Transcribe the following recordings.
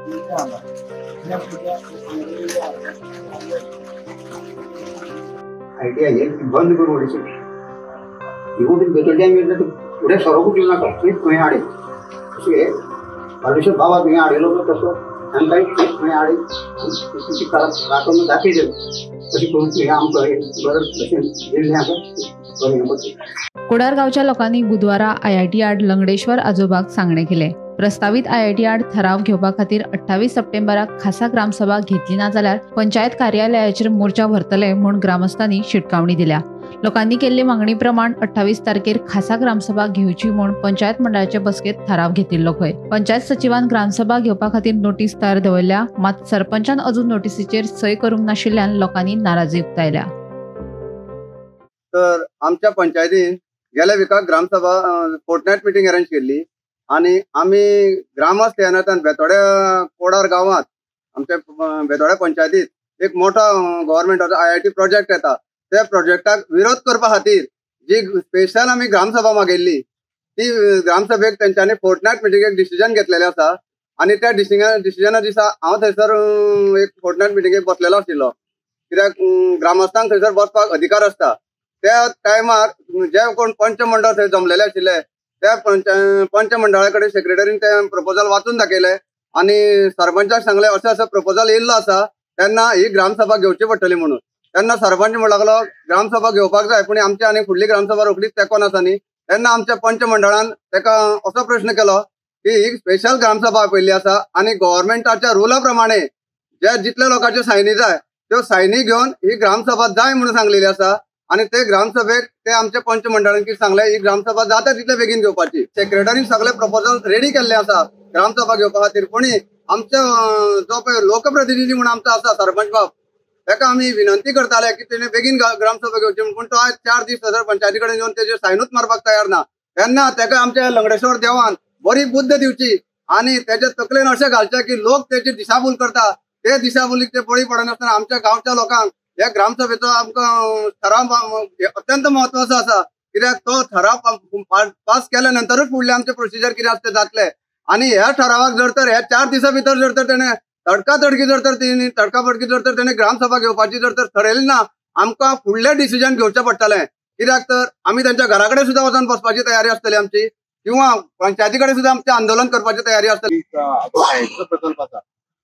Idea बंद करून उडयची इवून बेतोड्यां फुडें सरोकूच येवं नाका, थंय खंय हाडे अशें बालेश्वर बाबा तुवें हाडिल्लो तसो तांकांय खंय हाडी तुमची राखून दाखयले अशें करून तुवें आमकां बरें भशेन दिल्लें आसा बरें पडटा. कोडार गांवच्या लोकांनी बुधवारा आयआयटी आड लंगडेश्वर आजोबाक सांगणें केलें. प्रस्तावीत आयआयटी आड ठराव घेवपा खातीर 28 सप्टेंबराक खासा ग्रामसभा घेतली ना जाल्यार पंचायत कार्यालयाचेर मोर्चा व्हरतले म्हूण ग्रामस्थांनी शिटकावणी दिल्या. लोकांनी केल्ले मागणी प्रमाण 28 तारखेर खासा ग्रामसभा घेवची म्हूण पंचायत मंडळाचे बसकेत ठराव घेतिल्लो खंय. पंचायत सचिवान ग्रामसभा घेवपा खातीर नोटीस तयार दवरल्या, मात सरपंचान अजून नोटीसीचेर सय करूंक नाशिल्ल्यान लोकांनी नाराजी उक्तायल्या. तर आमच्या पंचायतीन गेल्या विकाक ग्रामसभा फोर्टनायट मिटींग अरेंज केल्ली आनी आमी ग्रामस्थ ह्या नात्यान बेतोड्या कोडार गांवांत आमच्या बेतोड्या पंचायतीत एक मोठो गव्हर्मेंटाचो आयआयटी प्रोजेक्ट येता, त्या प्रोजेक्टाक विरोध करपा खातीर जी स्पेशल आमी ग्रामसभा मागयल्ली ती ग्रामसभेक तेंच्यांनी फोर्टनायट मिटिंगेक डिसिजन घेतलेलें आसा आनी त्या डिसिजना दिसा हांव थंयसर एक फोर्टनायट मिटिंगेक बसलेलो आशिल्लो, कित्याक ग्रामस्थांक थंयसर बसपाक अधिकार आसता. त्या टायमार जे कोण पंचमंडळ थंय जमलेले आशिल्ले त्या पंचमंडळा कडेन सेक्रेटरीन ते प्रपोजल वाचून दाखयले आनी सरपंचाक सांगले अशें अशें प्रपोजल येयल्लो आसा, तेन्ना ही ग्रामसभा घेवची पडटली म्हणून. तेन्ना सरपंच म्हणूंक लागलो ग्रामसभा घेवपाक जाय, पूण आमची आनी फुडली ग्रामसभा रोखडीच तेंकोन आसा न्ही. तेन्ना आमच्या पंचमंडळान ताका असो प्रश्न केलो की ही स्पेशल ग्रामसभा पयली आसा आनी गव्हर्मेंटाच्या रुला प्रमाणे जे जितले लोकांच्यो सायनी जाय त्यो सायनी घेवन ही ग्रामसभा जाय म्हणून सांगलेली आसा आनी ते ग्रामसभेक ते आमच्या पंचमंडळान कितें सांगलें ही ग्रामसभा जाता तितले बेगीन घेवपाची. सेक्रेटरीन सगळे प्रपोजल रेडी केल्ले आसा ग्रामसभा घेवपा खातीर, पूण आमच्या जो पळय लोकप्रतिनिधी म्हणून आमचो आसा सरपंच बाब ताका आमी विनंती करताले की तेणे बेगीन ग्रामसभा घेवची, पूण तो आयज 4 दीस थंयसर पंचायती कडेन येवन तेजेर सायनूच मारपाक तयार ना. तेन्ना ताका आमच्या लंगडेश्वर देवान बरी बुद्द दिवची आनी तेच्या तकलेन अशें घालचें की लोक तेची दिशाभूल करता, ते दिशाभुलीक ते बळी पडनासतना आमच्या गांवच्या लोकांक ह्या ग्रामसभेचो आमकां ठराव अत्यंत म्हत्वाचो आसा, कित्याक तो ठराव पास केल्या नंतरूच फुडले आमचे प्रोसिजर कितें आसता ते जातले. आनी ह्या ठरावाक जर तर ह्या 4 दिसां भितर जर तर तेणें तडकातडकी जर तर तेणी तडकाफडकी जर तर तेणें ग्रामसभा घेवपाची जर तर ठरयली ना, आमकां फुडलें डिसिजन घेवचें पडटलें, कित्याक तर आमी तेंच्या घरा कडेन सुद्दां वचून बसपाची तयारी आसतली आमची, किंवा पंचायती कडेन सुद्दां आमचें आंदोलन करपाची तयारी आसतली. प्रकल्प आसा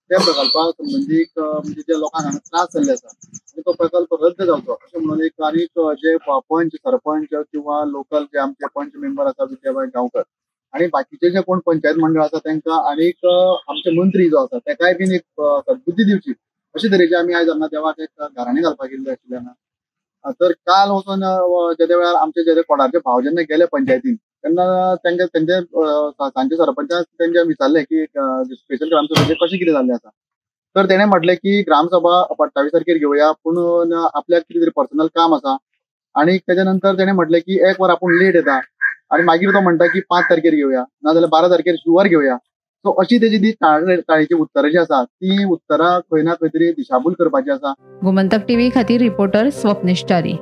त्या प्रकल्पा संबंदीक म्हणजे जे लोकांक हांगा त्रास जाल्ले आसा आनी तो प्रकल्प रद्द जावचो अशें म्हणून एक आनीक जे पंच सरपंच किंवा लोकल जे आमचे पंच मेंबर आसा विद्याबाई गांवकर आनी बाकीचे जे कोण पंचायत मंडळ आसा तांकां आनीक आमचे मंत्री जो आसा ताकाय बीन एक सद्बुद्धी दिवची अशे तरेचे आमी आयज हांगा देवाक एक घराणें घालपाक गेल्ले आशिल्ले हांगा. तर काल वचून जेदे वेळार आमचे जे कोडारचे भाव जेन्ना गेले पंचायतीन तेन्ना तांकां तेंचे सांचे सरपंचान तेंच्या विचारलें की स्पेशल ग्रामसभेचें कशें कितें जाल्लें आसा, तर तेणें म्हटलें की ग्रामसभा 28 तारखेर घेवया, पूण आपल्याक कितें तरी पर्सनल काम आसा. आनी तेच्या नंतर तेणें म्हटलें की एक वर आपूण लेट येता आनी मागीर तो म्हणटा की 5 तारखेर घेवया, नाजाल्यार 12 तारखेर शुवर घेवया. सो अशी तेजी ती टाळेची उत्तरां जी आसा ती उत्तरां खंय ना खंय तरी दिशाभूल करपाची आसा. गोमंतक टीव्ही खातीर रिपोर्टर स्वप्नेश च्यारी.